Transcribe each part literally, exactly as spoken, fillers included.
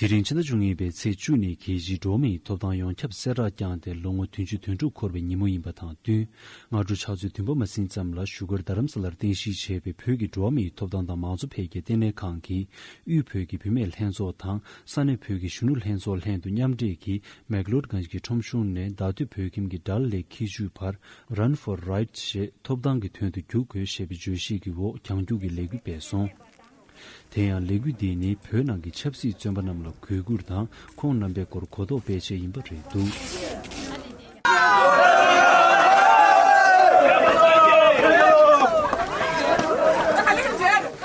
དེ་རིང་ཕྱི་ཟླ་བཅུ་གཉིས་པའི་ཚེས་བཅུ་ནས་རྒྱལ་སྤྱིའི་འགྲོ་བ་མིའི་ཐོབ་ཐང་ཡོངས་ཁྱབ་གསལ་བསྒྲགས་བསྐྱངས་ཏེ་ལོ་ངོ་བདུན་ཅུ་དོན་དྲུག་འཁོར་བའི་ཉིན་མོ་ཡིན་པ་དང་བསྟུན། སྔ་དྲོ་ཕྱག་ཚོད་བདུན་པ་མ་ཟིན་ཙམ་ལ་བཞུགས་སྒར་རྡ་རམ་ས་ལར་རྟེན་གཞི་བྱས་པའི་བོད་ཀྱི་འགྲོ་བ་མིའི་ཐོབ་ཐང་དང་མང་གཙོ་འཕེལ་རྒྱས་ལྟེ་གནས་ཁང་གིས་དབུས་བོད་ཀྱི་བུད་མེད་ལྷན་ཚོགས་དང་ས་གནས་བོད་ཀྱི་གཞོན་ནུ་ལྷན་ཚོགས་ལྷན་དུ་མཉམ་འབྲེལ་གྱིས་མེག་ལོར་གྷན་གྱི་ཁྲོམ་གཞུང་ནས་ཟླ་སྟོད་བོད་ཁྱིམ་གྱི་དགྲ་ལྷ་ལས་ཁྱི་ཆུ་བར་Run for Rights ཞེས་ཐོབ་ཐང་གི་དོན་དུ་རྒྱུག་དགོས་ཞེས་པའི་བརྗོད་གཞི་གི་འོག་རྒྱང་རྒྱུག་གི་ལས་འགུལ་སྤེལ་སོང་། དེ་ཡང་ལས་འགུལ་འདི་ནི་བོད་ནང་གི་ཆབ་སྲིད་བཙོན་པ་རྣམས་ལ་གུས་བཀུར་དང་ཁོང་རྣམ་པའི་སྐོར་གོ་རྟོགས་སྤེལ་ཆེད་ཡིན་པ་རེད་འདུག་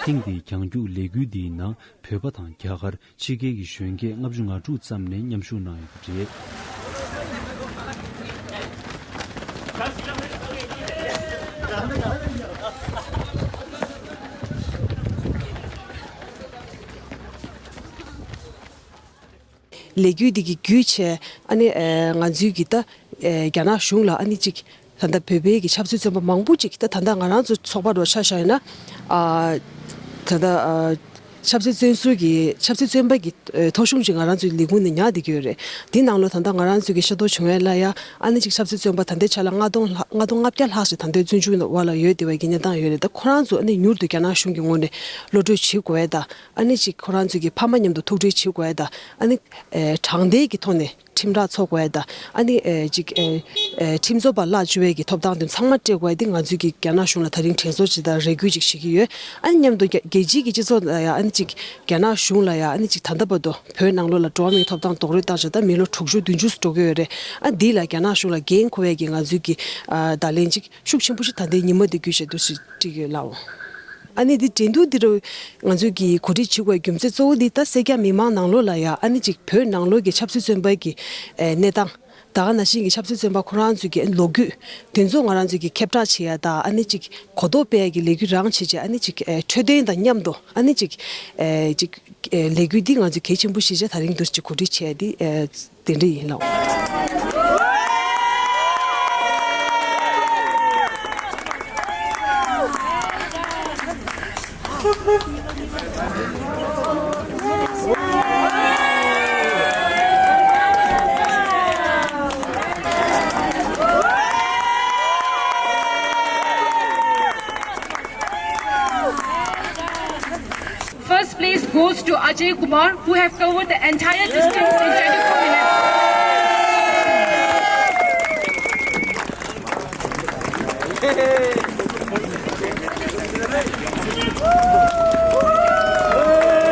ཐེངས་འདིའི་རྒྱང་རྒྱུག་ལས་འགུལ་འདིའི་ནང་བོད་པ་དང་རྒྱ་གར། ཕྱི་རྒྱལ་གྱི་གཞོན་སྐྱེས་ལྔ་བཅུ་ང་དྲུག་ཙམ་ནས་མཉམ་ཞུགས་གནང་ཡོད་པ་རེད། ལས་འགུལ་འདི་གི་བརྒྱུད་བྱས་ཨ་ནི་ཨེ་ང་ཚོའི་གི་ད་ཨེ་རྒྱ་ནག་གཞུང་ལ་ཨ་ནི་གཅིག་ད་ལྟ་བོད་པའི་གི་ཆབ་སྲིད་བཙོན་པ་མང་པོ་ཅིག་ད་ད་ལྟ་ང་རང་ཚོ་ཚོགས་པ་རུ་ཆ་བཞག་ཡིན་ན་ཨ་ད་ལྟ་ཨ་ཆབ་སྲིད་བཙོན་ཟུར་གྱི་ཆབ་སྲིད་བཙོན་པ་གི་ཨེ་ཐོ་གཞུང་ཅིག་ང་རང་ཚོའི་ལས་ཁུངས་ནས་ཉར་བསྡད་ཀྱི་ཡོད་རེད། འདི་ནང་ལོ་ད་ལྟ་ང་རང་ཚོའི་གི་ཤ་རྡོར་འབྱུང་བའི་ལ་ཡ་ཨ་ནི་ཅིག་ཆབ་སྲིད་བཙོན་པ་ད་ལྟའི་ཆ་ལ་ལྔ་སྟོང་ལྷག་ལྔ་སྟོང་ལྔ་བརྒྱ་ལྷག་ཞིག་ད་ལྟའི་བཙོན་འཇུག་འོག་ལ་ཡོད་བསྡད་པའི་གི་གནས་སྟངས་ཡོད་རེད། ད་ཁོ་རང་ཚོ་ཨ་ནི་མྱུར་དུ་རྒྱ་ནག་གཞུང་གི་ངོས་ནས་གློད་གྲོལ་བྱེད་དགོས་ཡ་ད་ཨ་ནི་ཅིག་ཁོ་རང་ཚོའི་གི་ཕ་མ་མཉམ་དུ་ཐུག་འཕྲད་བྱེད་དགོས་ཡ་ད་ཨ་ནི་ཨེ་དྲང་བདེན་གི་ཐོག་ནས་ཁྲིམས་བསྒྲགས་འཚོགས་དགོས་ཡ་ད་ཨ་ནི་ཨེ་ཅིག་ཨེ་ཨེ་ཁྲིམས་རྩོད་པ་གླ་བཅུག་པའི་གི་ཐོབ་ཐང་དེ་ཚང་མ་སྤྲད་དགོས་ཡ་དེ་ང་ཚོའི་གི་རྒྱ་ནག་གཞུང་ལ་ད་རིང་དྲན་གསོ་ཅིག་དང་རེ་སྐུལ་ཅིག་བྱེད་ཀྱི་ཡོད། ཨ་ནི་མཉམ་དུ་རྒྱ་རྒྱལ་སྤྱིའི་གི་སྤྱི་ཚོགས་ལ་ཡ་ཨ་ནི་ཅིག་རྒྱ་ནག་གཞུང་ལ་ཡ་ཨ་ནི་ཅིག་ད་ལྟ་བར་དུ་བོད་ནང་ལོགས་ལ་འགྲོ་བ་མིའི་ཐོབ་ཐང་རྡོག་རོལ་བཏང་བྱས་ད་མི་ལོ་དྲུག་ཅུ་བདུན་ཅུ་འགྲོ་གི་ཡོད་རེད། ཨ་འདི་ལ་རྒྱ་ནག་གཞུང་ལ་འགན་འཁུར་བའི་གི་ང་ཚོའི་གི་ཨ་བརྡ་ལན་ཅིག་ཤུགས་ཆེན་པོ་ཞིག་ད་ལྟའི་ཉིན་མོ་འདི་བརྒྱུད་བྱས་འདུག་ཞེས་བྲིས་ཡོད་ལགས། ཨ་ནི་འདི་འགྲན་བསྡུར་འདི་རུ་ང་ཚོས་ཀྱི་གོ་སྒྲིག་བྱེད་དགོས་རྒྱུ་མཚན་གཙོ་བོ་འདི་ད་སེར་སྐྱ་མི་མང་ནང་ལོགས་ལ་ཡ་ཨ་ནི་ཅིག་བོད་ནང་ལོགས་ཀྱི་ཆབ་སྲིད་བཙོན་པ་གི་ཨེ་གནས་སྟངས་ད་ག་ནང་བཞིན་གྱི་ཆབ་སྲིད་བཙོན་པ་ཁོ་རང་ཚོའི་གི་ལོ་རྒྱུས་དེ་ཚོ་ང་རང་ཚོས་ཀྱི་ཁྱབ་བསྒྲགས་བྱེད་ཡ་ད་ཨ་ནི་ཅིག་གོ་རྟོགས་སྤེལ་ཡ་གི་ལས་འགུལ་རང་བྱེད་བྱས་ཨ་ནི་ཅིག་ཨེ་འཕྲོད་བསྟེན་དང་མཉམ་དུ་ཨ་ནི་ཅིག་ཨེ་ཅིག་ཨེ་ལས་འགུལ་འདི་ང་ཚོས་གལ་ཆེན་པོ་ཤེས་བྱས་ད་རིང་འདུར་ཅིག་གོ་སྒྲིག་བྱས་ཏེ་ཨེ་དེ་འདྲ་ཡིན་ལགས། First place goes to Ajay Kumar, who have covered the entire distance in twenty-four minutes.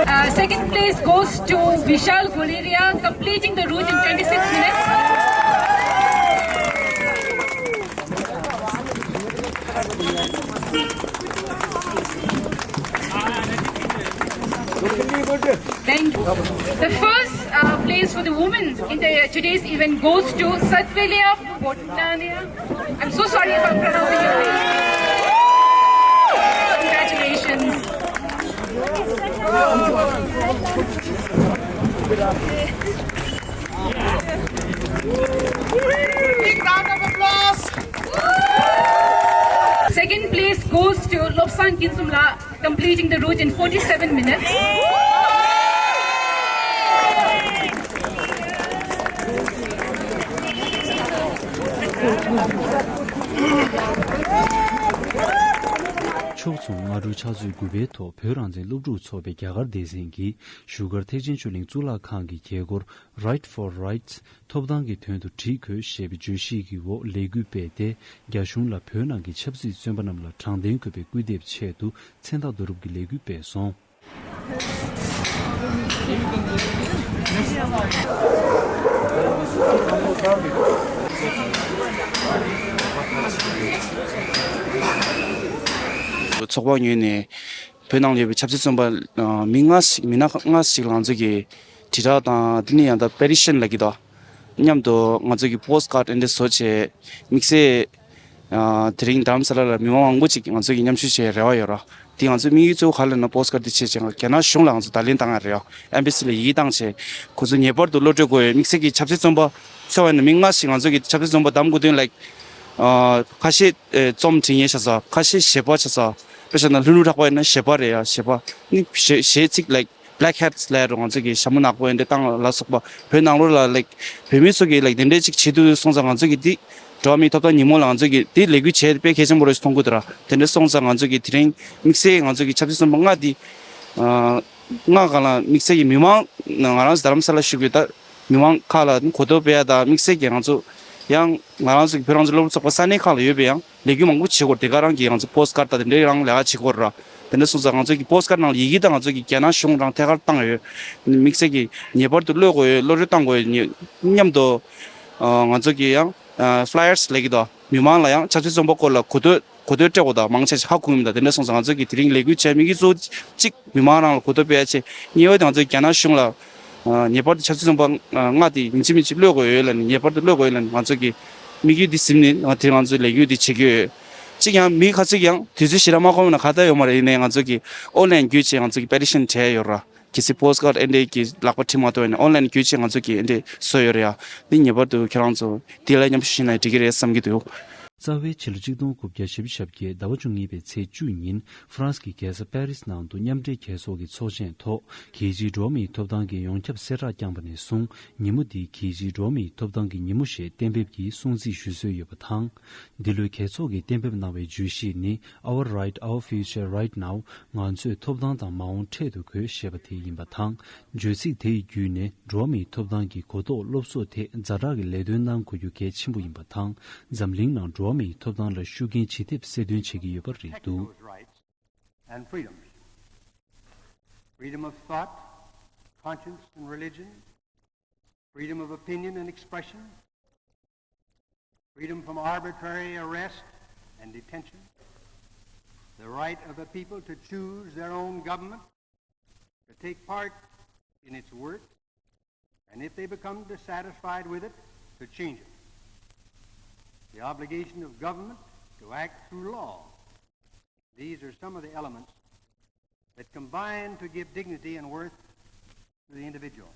Uh, second place goes to Vishal Guleria, completing the route in twenty-six minutes. Thank you. The first uh, place for the women in the, today's event goes to Satvelia Botnania. I'm so sorry if I'm pronouncing your name. Congratulations. Big round of applause. Second place goes to Lobsang Kinsumla, completing the route in forty-seven minutes. ཕྱོགས་མཚུངས་སྔ་དྲོའི་ཕྱག་ཚོད་དགུ་པའི་ཐོག་བོད་རང་བཙན་སློབ་ཕྲུག་ཚོགས་པའི་རྒྱ་གར་སྡེ་ཚན་གྱིས་བཞུགས་སྒར་ཐེག་ཆེན་ཆོས་གླིང་གཙུག་ལག་ཁང་གི་རྒྱལ་སྒོར་Right for Rights ཐོབ་ཐང་གི་དོན་དུ་བྲིས་དགོས་ཞེས་པའི་བརྗོད་གཞི་གི་འོག་ལས་འགུལ་སྤེལ་ཏེ། རྒྱ་གཞུང་ལ་བོད་ནང་གི་ཆབ་སྲིད་བཙོན་པ་རྣམས་ལ་དྲང་བདེན་དགོས་པའི་སྐུལ་འདེབས་ཆེད་དུ་མཚན་རྟགས་བསྡུ་རུབ་ཀྱི་ལས་འགུལ་སྤེལ་སོང་། ཚོགས་པ་ངོས་ནས་བོད་ནང་ལ་ཡོད་པའི་ཆབ་སྲིད་བཙོན་པ་མི་ལྔ་ཞིག་མི་སྣ་ལྔ་ཞིག་ལ་ང་ཚོ་གིས་དྲིལ་བསྒྲགས་དང་དེ་ནས་ཡང་ད་པེ་ཊི་ཤན་ལབ་ཀྱི་འདུག་མཉམ་དུ་ང་ཚོ་གི་པོ་སི་ཊི་ཀཱཌ་དེ་འདྲ་བཟོ་བྱས་དམིགས་བསལ་དེ་རིང་རྡ་རམ་ས་ལ་ལ་མི་མང་མང་པོ་ཅིག་ང་ཚོ་གི་མཉམ་ཞུགས་བྱེད་རེ་བ་ཡོད་ར། དེ་ང་ཚོའི་དམིགས་ཡུལ་གཙོ་བོ་ག་རེ་ལབ་ན་པོ་སི་ཊི་ཀཱཌ་དེ་བྱས་བྱས་རྒྱ་ནག་གཞུང་ལ་ང་ཚོ་བརྡ་ལན་བཏང་ཡ་རེད་ཡ། ཨེམ་བྷ་སི་ལ་ཡིག་བཏང་བྱས་ཁོ་ཚོ་ངེས་པར་དུ་གློད་གྲོལ་དགོས་ཡོད། དམིགས་བསལ་གྱི་ཆབ་སྲིད་བཙོན་པ་འཚོལ་བ་ཡིན་ན་མི་ལྔ་ཞིག་ང་ཚོ་གི་ཆབ་སྲིད་བཙོན་པ་བདམས་དགོས་དོན་ལ་ཁ་ཤས་རྩོམ་འབྲི་མཁན་ཆགས་ས། ཁ་ཤས་གཞས་པ་ཆགས་ས། དཔེ་བཞག་ན་ལྷུན་གྲུབ་གྲགས་པ་ཡིན་ན་གཞས་པ་རེད་ཡ། གཞས་པ་ནི་གཞས་གཞས་ཚིག་ལའིཀ black hats ལབ་རུང་ང་ཚོ་གི་ཞྭ་མོ་ནག་པོ་འདི་བཏང་ལ་སོགས་པ་བོད་ནང་ལོགས་ལ་like བོད་མི་ཚོ་གི་like དེ་འདྲའི་ཅིག་བྱེད་དུས་སོང་ཙང་ང་ཚོ་གི་འདི་འགྲོ་བ་མིའི་ཐོབ་ཐང་ཉིན་མོ་ལ་ང་ཚོ་གི་འདི་ལས་འགུལ་བྱས་དཔེ་གལ་ཆེན་པོ་རེད་མཐོང་གི་འདུག་ར། དེ་འདྲ་སོང་ཙང་ང་ཚོ་གི་དེ་རིང་དམིགས་བསལ་ང་ཚོ་གི་ཆབ་སྲིད་བཙོན་པ་ལྔ་འདི་ལྔ་སྒང་ལ་དམིགས་བསལ་གྱི་མི་མང་ང་རང་རྡ་རམ་ས་ལ་བཞུགས་པའི་ད་མི་མང་ཁག་ལ་གོ་རྟོགས་སྤེལ་ཡ་དང་དམིགས་བསལ་གྱི་ང་ཚོ་ཡང་ང་རང་ཚོ་གི་བོད་རང་བཙན་སློབ་ཕྲུག་ཚོགས་པ་ས་གནས་ཁག་ལ་ཡོད་པའི་ཡང་ལས་འགུལ་མང་པོ་བྱེད་དགོས་རེད། དེ་ག་རང་གི་ང་ཚོ་པོ་སི་ཊི་ཀར་དང་དེ་འདྲའི་རང་ལས་ཀ་བྱེད་དགོས་རེད་ར། དེ་འདྲ་སོང་ཙང་ང་ཚོ་གི་པོ་སི་ཊི་ཀར་ནང་ལ་ཡི་གེ་དང་ང་ཚོ་གི་རྒྱ་ནག་གཞུང་རང་ཐད་ཀར་བཏང་ཡོད། དམིགས་བསལ་གྱི་ངེས་པར་དུ་གློད་དགོས་ཡོད། གློད་གྲོལ་བཏང་དགོས་ཡོད་མཉམ་དུ་ང་ཚོ་གི་ཡང་ཕི་ལ་ཡར་སི་ལབ་ཀྱི་འདུག་མི་མང་ལ་ཡང་ཆབ་སྲིད་བཙོན་པ་སྐོར་ལ་གོ་ཐོས་གོ་ཐོས་སྤྲད་དགོས་དང་མང་ཆེ་ཧ་གོ་གི་མི་འདུག་དེ་འདྲ་སོང་ཙང་ང་ཚོ་གི་དེ་རིང་ལས་འགུལ་བྱས་དམིགས་ཡུལ་གཙོ་བོ་གཅིག་མི་མང་རང་ལ་གོ་རྟོགས་སྤེལ་ཡ་ཆེད་གཉིས་པ་དེ་ང་ཚོ་རྒྱ་ནག་གཞུང་ལ་ངེས་པར་དུ་ཆབ་སྲིད་བཙོན་པ་ལྔ་དེ་ཡིན་གཅིག་མིན་གཅིག་གློད་དགོས་ཡོད་ལབ་ནས་ངེས་པར་དུ་གློད་དགོས་ཡོད་ལབ་ནས་ང་ཚོ་གི་དམིགས་ཡུལ་འདི་ཟིན་ནས་ང་དེ་ང་ཚོའི་ལས་འགུལ་འདི་བྱེད་ཀྱི་ཡོད། གཅིག་ཡང་མི་ཁ་ཅིག་ཡང་དུས་ཚོད་ཞེ་དྲག་མ་ཁོམ་ན་ཁ་ཏ་ཡོད་མ་རེད། ཡིན་ནའི་ང་ཚོ་གི་ཨོན་ལན་བརྒྱུད་བྱས་ང་ཚོ་གི་པེ་ཊི་ཤན་བྲིས་ཡོད་ར། གལ་སྲིད་པོ་སི་ཊི་ཀར་ཨེ་འདྲས་ཀྱི་ལག་པ་ཁྲིད་མ་ཐུབ་ན་ཨོན་ལན་བརྒྱུད་བྱས་ང་ཚོ་གི་ཨེ་འདྲས་བཟོས་ཡོད་རེད་ཡ། འདི་ངེས་པར་དུ་ཁྱེད་རང་ཚོ་འདི་ལ་མཉམ་ཞུགས་ཞུས་ན་འགྲིག་གི་རེད་བསམ་གྱི་འདུག་རྩ་བའི་ཕྱི་ལོ་ཆིག་སྟོང་དགུ་བརྒྱ་བཞི་བཅུ་ཞེ་བརྒྱད་ཟླ་བ་བཅུ་གཉིས་པའི་ཚེས་བཅུ་ཉིན་ཧྥ་རན་སི་གི་རྒྱལ་ས་པེ་རི་སི་ནང་དུ་མཉམ་འབྲེལ་རྒྱལ་ཚོགས་ཀྱི་ཚོགས་ཆེན་ཐོག་རྒྱལ་སྤྱིའི་འགྲོ་བ་མིའི་ཐོབ་ཐང་གི་ཡོངས་ཁྱབ་གསལ་བསྒྲགས་བསྐྱངས་པ་ནས་བཟུང་ཉིན་མོ་འདི་རྒྱལ་སྤྱིའི་འགྲོ་བ་མིའི་ཐོབ་ཐང་གི་ཉིན་མོ་ཞེས་གཏན་འབེབས་ཀྱིས་སྲུང་བརྩི་ཞུ་སྲོལ་ཡོད་པ་དང་། འདི་ལོའི་རྒྱལ་ཚོགས་ཀྱིས་གཏན་འབེབས་གནང་བའི་བརྗོད་གཞི་ནི་Our Right, Our Future, Right Now། ང་ཚོས་ཐོབ་ཐང་དང་མ་འོངས་འཕྲལ་དུ་དགོས་ཞེས་པ་དེ་ཡིན་པ་དང་། བརྗོད་ཚིག་དེ་ཡི་བརྒྱུད་ནས་འགྲོ་བ་མིའི་ཐོབ་ཐང་གི་གོ་རྟོགས་སློབ་གསོ་ཐད་ཛ་དྲག་གི་ལས་དོན་གནང་དགོས་རྒྱུ་གལ་ཆེན་པོ་ཡིན་པ་དང་། འཛམ་གླིང་ནང་འགྲོ་བ་མིའི་ཐོབ་ཐང་ལ་ཤུགས་རྐྱེན་ཇི་ཐེབས་གསལ་སྟོན་བྱེད་ཀྱི་ཡོད་པ་རེད་འདུག Protect those rights and freedoms. Freedom of thought, conscience and religion, freedom of opinion and expression, freedom from arbitrary arrest and detention, the right of the people to choose their own government, to take part in its work, and if they become dissatisfied with it, to change it. The obligation of government to act through law. These are some of the elements that combine to give dignity and worth to the individual.